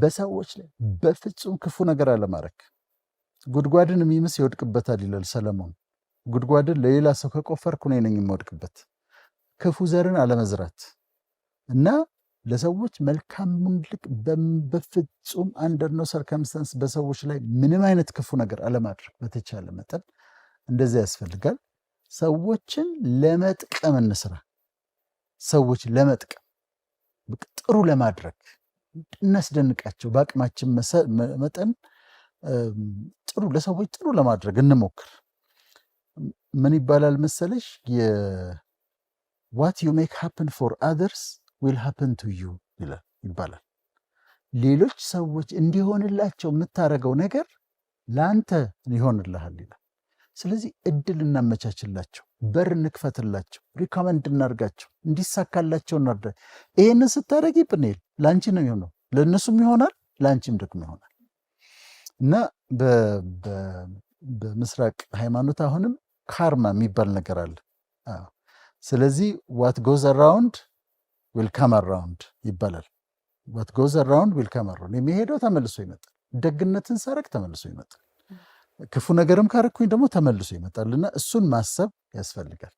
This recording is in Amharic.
በሰዎች ላይ በፍጹም ክፉ ነገር አለማድረግ። ጉድጓድን የሚምስ ይወድቅበታል ይላል ሰለሞን። ጉድጓድን ለሌላ ሰው ከቆፈርኩ እኔ ነኝ የምወድቅበት። ክፉ ዘርን አለመዝራት እና ለሰዎች መልካሙን ልቅ በፍጹም under no circumstance በሰዎች ላይ ምንም አይነት ክፉ ነገር አለማድረግ፣ በተቻለ መጠን እንደዚያ ያስፈልጋል። ሰዎችን ለመጥቀም እንስራ። ሰዎች ለመጥቀም፣ ጥሩ ለማድረግ፣ እናስደንቃቸው። በአቅማችን መጠን ጥሩ ለሰዎች ጥሩ ለማድረግ እንሞክር። ምን ይባላል መሰለሽ፣ "What you make happen for others will happen to you" ይባላል። ሌሎች ሰዎች እንዲሆንላቸው የምታደርገው ነገር ለአንተ ይሆንልሃል ይላል። ስለዚህ እድል እናመቻችላቸው፣ በር እንክፈትላቸው፣ recommend እናርጋቸው፣ እንዲሳካላቸው እናርዳ። ይሄንን ስታደርጊ ጵኒኤል ለአንቺ ነው የሚሆነው፣ ለእነሱም ይሆናል፣ ለአንቺም ደግሞ ይሆናል። እና በምስራቅ ሃይማኖት አሁንም karma የሚባል ነገር አለ። ስለዚህ "What goes around will come around" ይባላል። "What goes around will come around"፣ የሚሄደው ተመልሶ ይመጣል። ደግነትን ሳረግ ተመልሶ ይመጣል። ክፉ ነገርም ካረኩኝ ደግሞ ተመልሶ ይመጣል እና እሱን ማሰብ ያስፈልጋል።